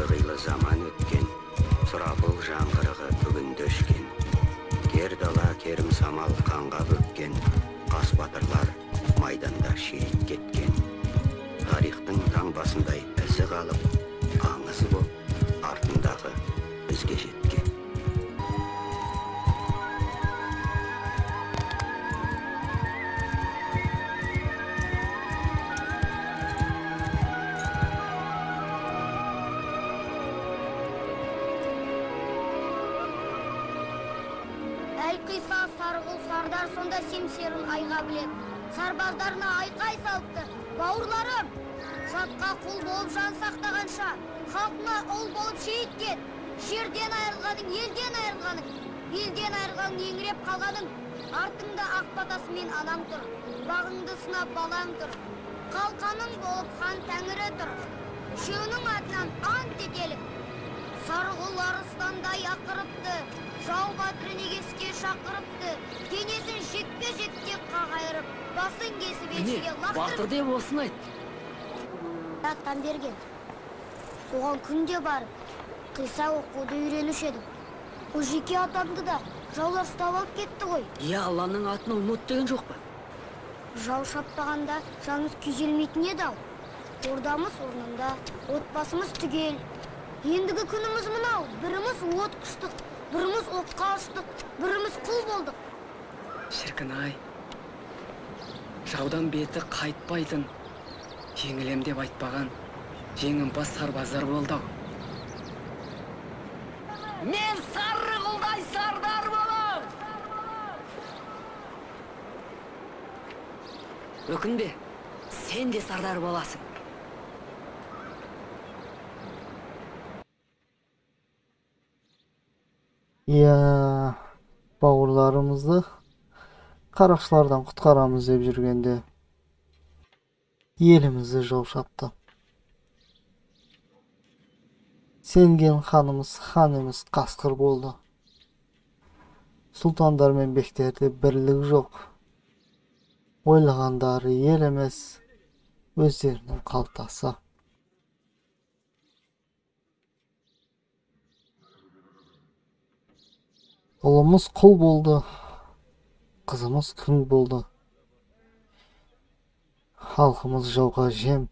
Қилы-қилы заман өткен, сұрапыл жаңғырығы бүгінді өшкен. Кер дала, керім самал қанға бөккен, қас батырлар майданда шейіт кеткен. Тарихтың таңбасындай ізі қалып, аңыз боп артындағы бізге жеткен. Әлқиса Сарғұл сардар сонда семсерін айға білеп, сарбаздарына айқай салыпты. Бауырларым, жатқа құл болып жан сақтағанша, халқыңа ұл болып шейіт кет. Жерден айырылғаның, елден айырылғаның, елден айырылғаның, еңіреп қалғаның. Артыңда ақ батасымен анаң тұр, бағыңды сынап балаң тұр. Қалқаның болып хан тәңірі тұр. Үшеуінің атынан ант етелік. Сарғұл арыстандай ақырыпты, жау батырын егеске шақырыпты, денесін жекпе-жекте қағайырып, басын кесіп елшіге лақтырып. Батыр деп осыны айт. Аттан берген. Соған күнде барып, қиса оқуды үйренуші едім. Ол жеке атамды да жаулар ұстап алып кетті ғой. Я Алланың атын ұмыт деген жоқ па? Жау шаппағанда жанымыз күйзелмейтін еді ау. Ордамыз орнында, отбасымыз түгел. Ендігі күніміз мынау, біріміз от құштық, біріміз отқа ұштық, біріміз құл болдық. Шіркін ай, жаудан беті қайтпайтын, жеңілем деп айтпаған, жеңімпаз сарбаздар болды ау. Мен Сарығұлдай сардар болам! Өкінбе, сен де сардар боласың. Иә, бауырларымызды қарақшылардан құтқарамыз деп жүргенде елімізді жау шапты. Сенген ханымыз хан емес қасқыр болды. Сұлтандар мен бектерде бірлік жоқ. Ойлағандары ел емес, өздерінің қалтасы. Ұлымыз құл болды, қызымыз күң болды. Халқымыз жауға жем.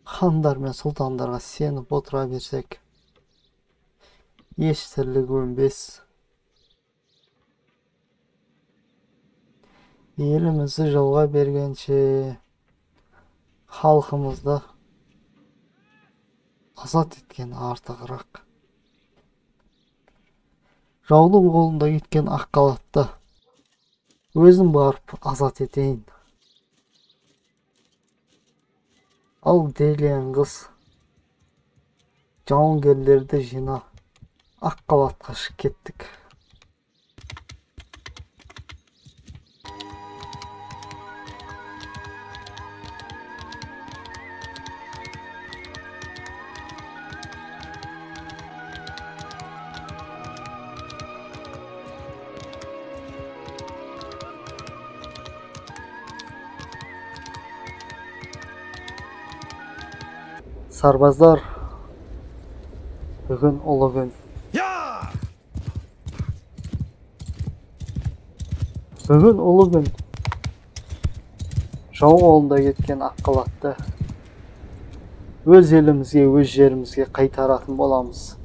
Хандар мен сұлтандарға сеніп отыра берсек, еш тірлік өнбес. Елімізді жауға бергенше халқымызды азат еткен артығырақ. Жаудың қолында кеткен ақ қалатты өзім барып азат етейін. Ал делген қыз, жауынгерлерді жина, ақ қалатқа шығып кеттік. Сарбаздар, бүгін ұлы күн. Бүгін ұлы күн. Жау қолында кеткен ақ қалатты өз елімізге, өз жерімізге қайтаратын боламыз.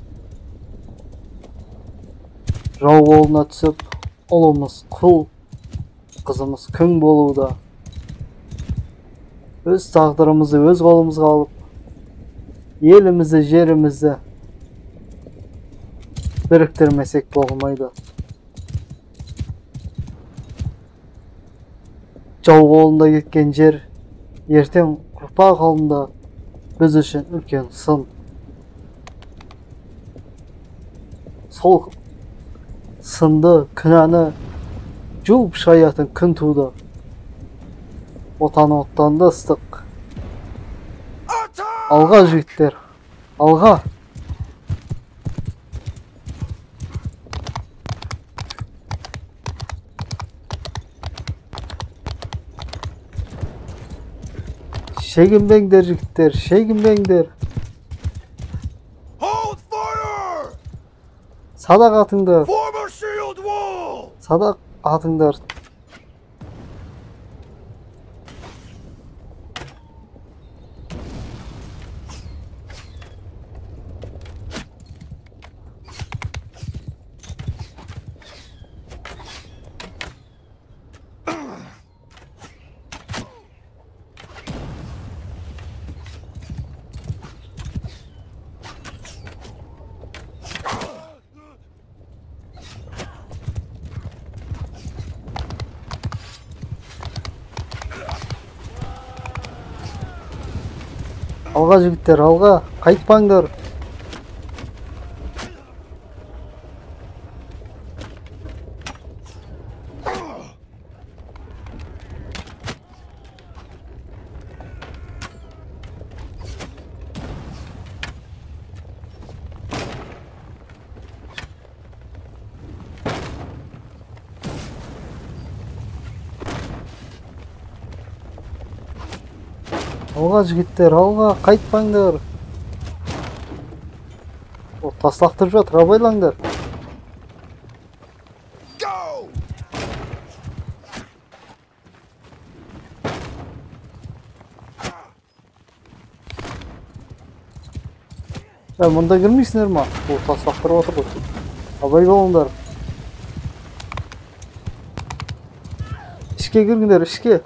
Жау қолына түсіп, ұлымыз құл, қызымыз күң болуда. Өз тағдырымызды өз қолымызға алып, елімізді, жерімізді біріктірмесек болмайды. Жау қолында кеткен жер ертең ұрпақ алдында біз үшін үлкен сын. Сол сынды, күнәні жуып шаятын күн туды. Отан оттанды ыстық. Алға жігіттер, алға! Шегінбеңдер, жігіттер, шегінбеңдер. Садақ атыңдар. Садақ атыңдар. Алға, жігіттер, алға, қайтпаңдар. Алға, жігіттер, алға, қайтпаңдар. О, тас лақтырып жатыр, абайлаңдар. Мұнда кірмейсіңдер ма? О, тас лақтырып отыр ғой. Абай болыңдар. Ішке кіріңдер, ішке.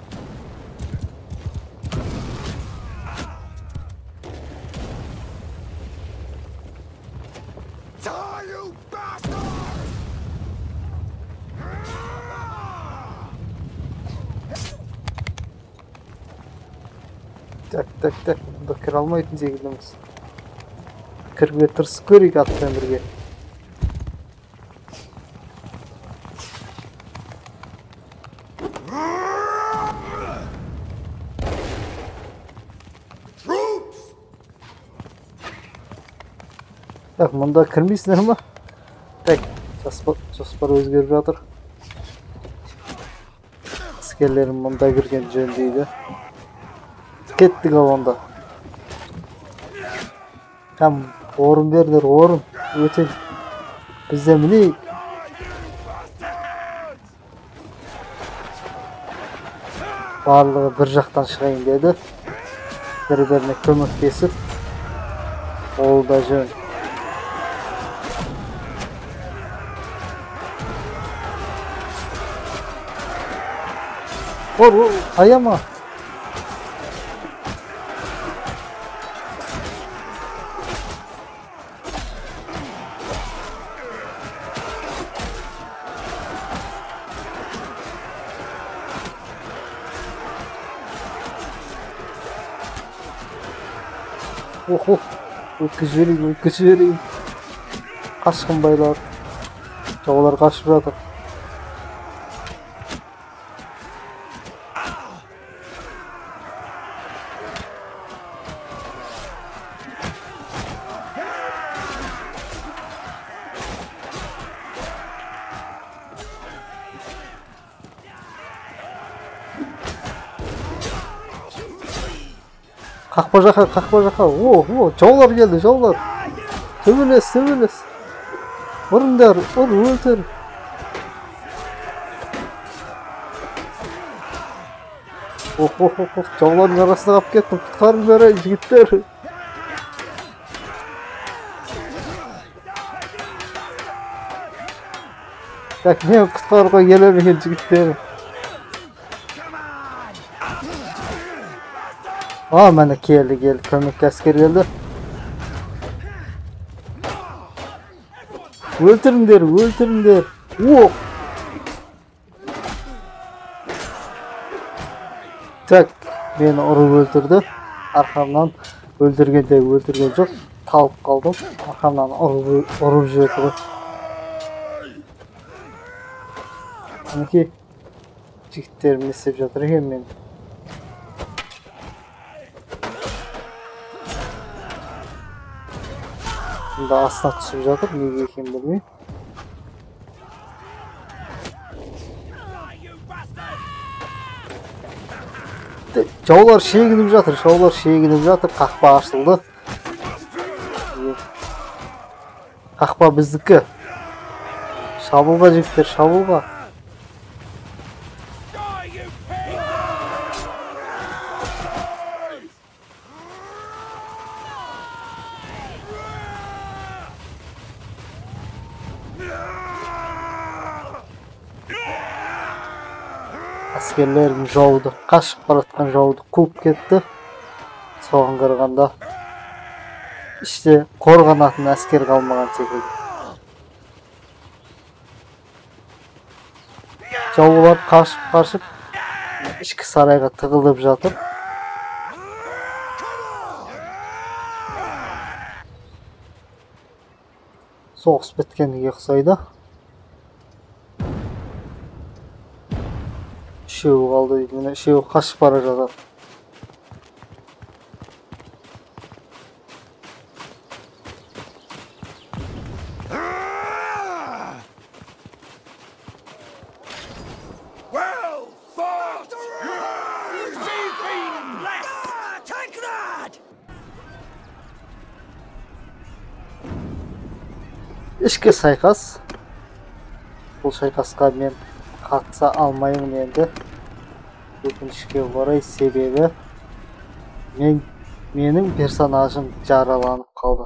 Так, так, так. Мұнда кіре алмайтын секілдіміз. Кіруге тырысып көрейік атпен бірге. Так, мұнда кірмейсіңдер ма? Так, жоспар өзгеріп жатыр. Әскерлерім мұнда кірген жөн дейді. Кеттік ал онда. Кәм, орын бердер, орын. Өте. Бізде мінейік. Барлығы бір жақтан шығайын деді. Бір-біріне көмектесіп. Ол да жөн. Ор, аяма. Ох, ох, өткізіп жіберейін, өткізіп жіберейін. Қашқын байлар. Жаулар қашып жатыр. Қақпа жаққа, қақпа жаққа. О, о, жаулар келді, жаулар. Төбелес, төбелес. Ұрыңдар, ұр, өлтір. Ох, ох, ох, ох, жаулардың арасына қалып кеттім. Құтқарыңдар, ей, жігіттер. Так, мен құтқаруға келемін екен, жігіттер. А, міне келді, келді, көмекке әскер келді. Өлтіріңдер, өлтіріңдер. О! Так, мені ұрып өлтірді. Арқамнан өлтіргенде өлтірген жоқ, талып қалдым. Арқамнан ұрып жіберді. Мінекей, жігіттерім не істеп жатыр екен мен. Мұнда астына түсіп жатыр, неге екенін білмеймін. Бітті. Жаулар шегініп жатыр, жаулар шегініп жатыр. Қақпа ашылды. Қақпа біздікі. Шабуылға, жігіттер, шабуылға. Әскерлерім жауды, қашып баратқан жауды қуып кетті. Соған қарағанда іште қорғанатын әскер қалмаған секілді. Жаулар қашып-қашып ішкі сарайға тығылып жатыр. Соғыс біткенге ұқсайды. Үшеуі қалды дейді. Міне үшеуі қашып бара жатыр. Ішкі шайқас. Бұл шайқасқа мен қатыса алмаймын енді. Өкінішке орай, себебі менің персонажым жараланып қалды.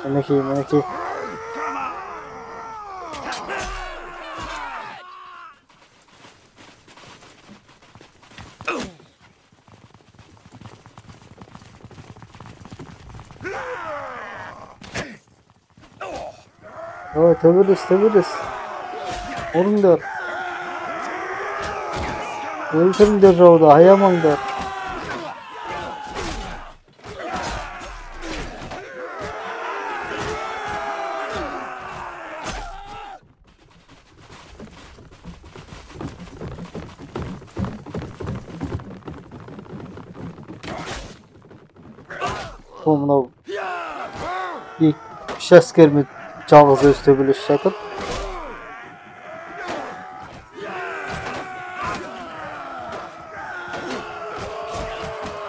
Мінекей, мінекей. Ой, төбелес, төбелес. Ұрыңдар. Өлтіріңдер жауды, аямаңдар. Сол мынау үш әскермен жалғыз өзі төбелесіп жатыр.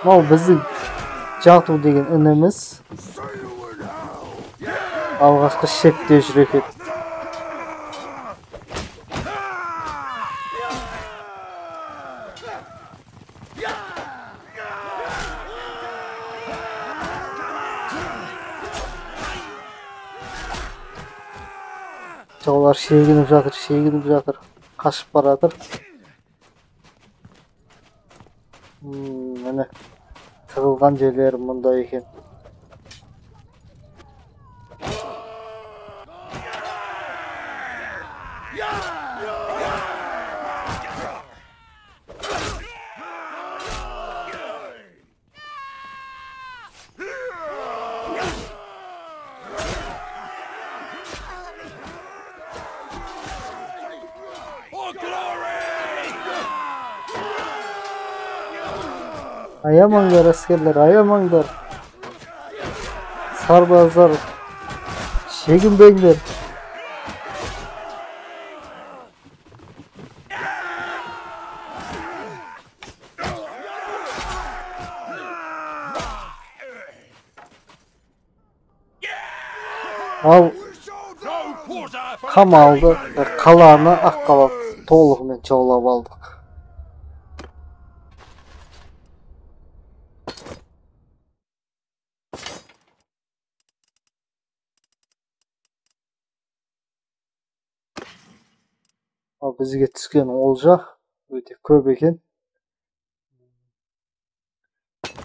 Мынау біздің Жату деген ініміз алғашқы шепте жүр екен. Жаулар шегініп жатыр, шегініп жатыр, қашып баратыр. Міне тығылған жерлері мұнда екен. Аямаңдар, әскерлер, аямаңдар. Сарбаздар, шегінбеңдер. Ал қамалды, қаланы, Аққаланы толығымен жаулап алдық. Ал бізге түскен олжа өте көп екен.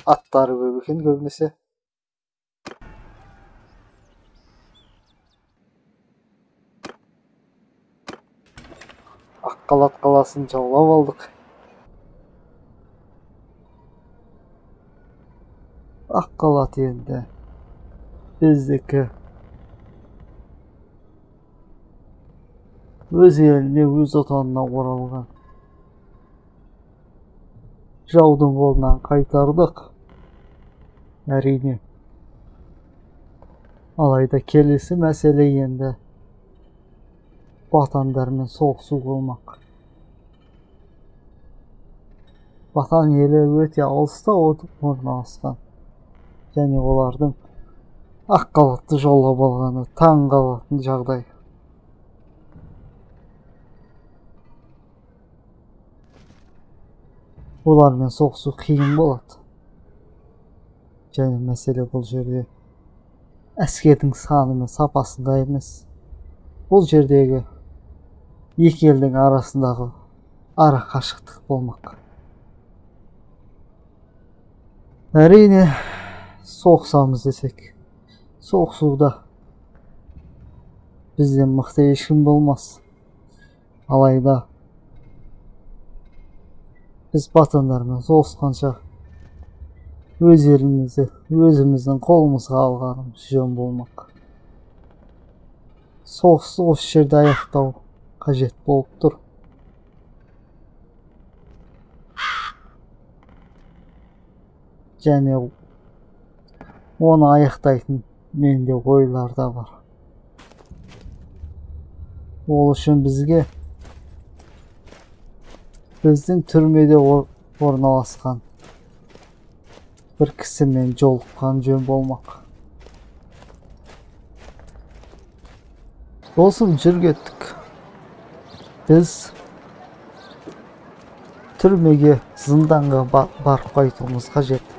Аттары көп екен көбінесе. Аққалат қаласын жаулап алдық. Аққалат енді біздікі. Өз еліне, өз отанына оралған. Жаудың қолынан қайтардық. Әрине. Алайда келесі мәселе енді Батандармен соғысу болмақ. Батан елі өте алыста орналасқан және олардың ақ қалатты жаулап алғаны таң қалатын жағдай. Олармен соғысу қиын болады. Және мәселе бұл жерде әскердің саны мен сапасында емес. Бұл жердегі екі елдің арасындағы ара қашықтық болмақ. Әрине, соғысамыз десек, соғысуда бізден мықты ешкім болмас. Алайда біз батандармен соғысқанша өз елімізді өзіміздің қолымызға алғанымыз жөн болмақ. Соғысты осы жерде аяқтау қажет болып тұр. Және оны аяқтайтын менде ойлар да бар. Ол үшін бізге біздің түрмеде орналасқан бір кісімен жолыққан жөн болмақ. Досым, жүр кеттік. Біз түрмеге, зынданға барып қайтуымыз қажет.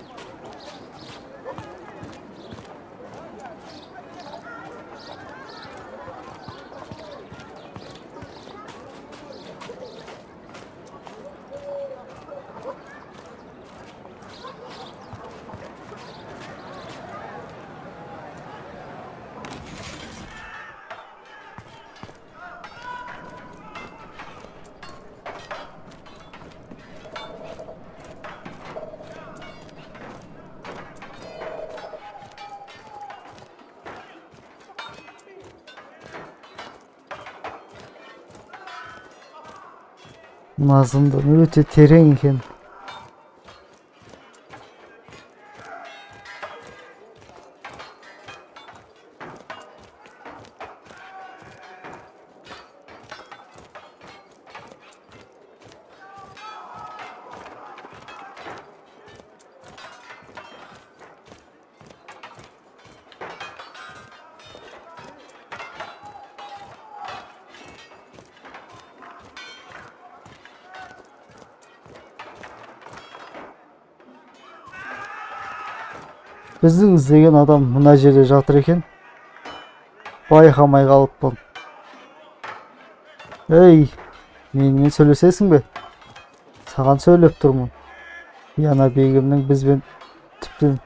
Мына зындан өте терең екен. Біздің іздеген адам мына жерде жатыр екен. Байқамай қалыппын. Ей, менімен сөйлесесің бе? Саған сөйлеп тұрмын. Яна бегімнің бізбен тіптен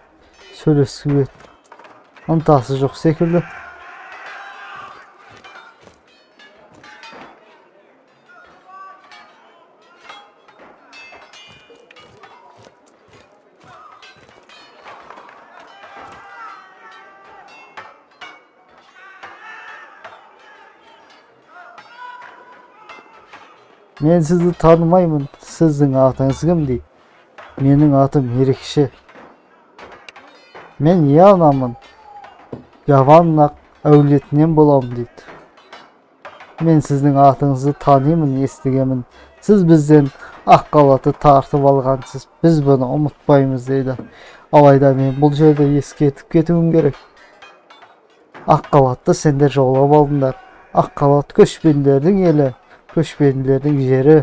сөйлесуге ынтасы жоқ секілді. Мен сізді танымаймын, сіздің атыңыз кім дейді. Менің атым ерекше. Мен Янамын. Гаванна әулетінен боламын дейді. Мен сіздің атыңызды танимын, естігемін. Сіз бізден ақ қалаты тартып алғансыз. Біз бұны ұмытпаймыз дейді. Алайда мен бұл жерде ескертіп кетуім керек. Ақ қалатты сендер жаулап алдыңдар. Ақ қалат көшпенділердің елі, көшпенділердің жері.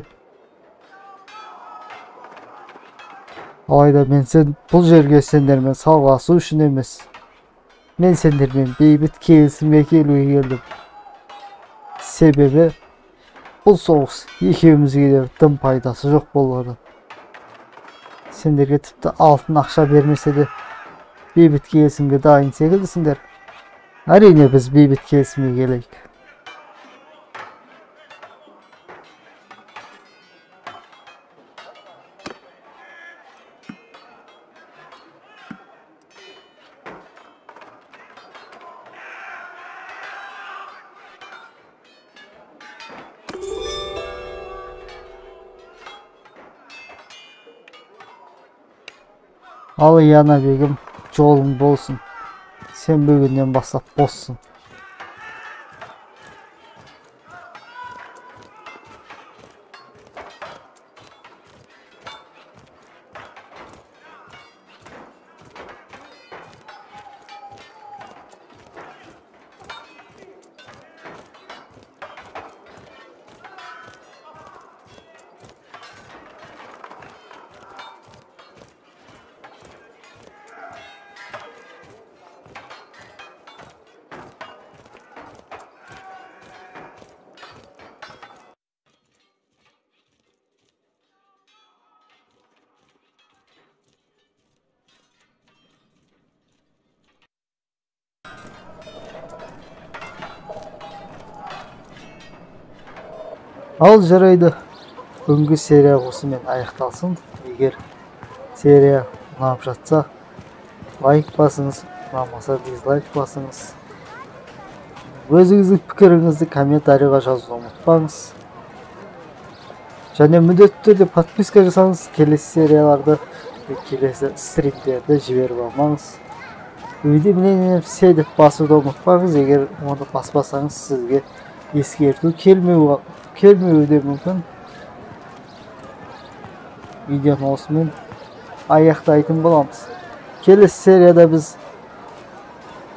Алайда мен бұл жерге сендермен салғасу үшін емес. Мен сендермен бейбіт келісімге келуге келдім. Себебі бұл соғыс екеумізге де тым пайдасы жоқ болады. Сендерге тіпті алтын ақша бермесе де бейбіт келісімге дайын секілдісіңдер. Әрине біз бейбіт келісімге келейік. Ал Яна бегім, жолың болсын. Сен бүгіннен бастап боссың. Ал жарайды, бүгінгі серия осымен аяқталсын. Егер серия ұнап жатса, лайк басыңыз, ұнамаса дизлайк басыңыз. Өзіңіздің пікіріңізді комментарийға жазуды ұмытпаңыз. Және міндетті түрде подписка жасаңыз, келесі серияларды, келесі стримдерді жіберіп алмаңыз. Уведомление все деп басуды ұмытпаңыз. Егер оны баспасаңыз, сізге ескерту келмеуі де мүмкін. Видеоны осымен аяқтайтын боламыз. Келесі серияда біз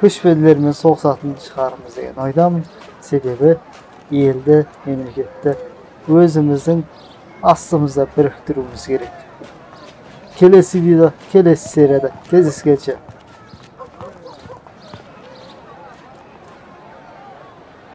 көшпенділермен соғысатын шығармыз деген ойдамын. Себебі елді, мемлекетті өзіміздің астымызда біріктіруіміз керек. Келесі видео, келесі серияда кездескенше.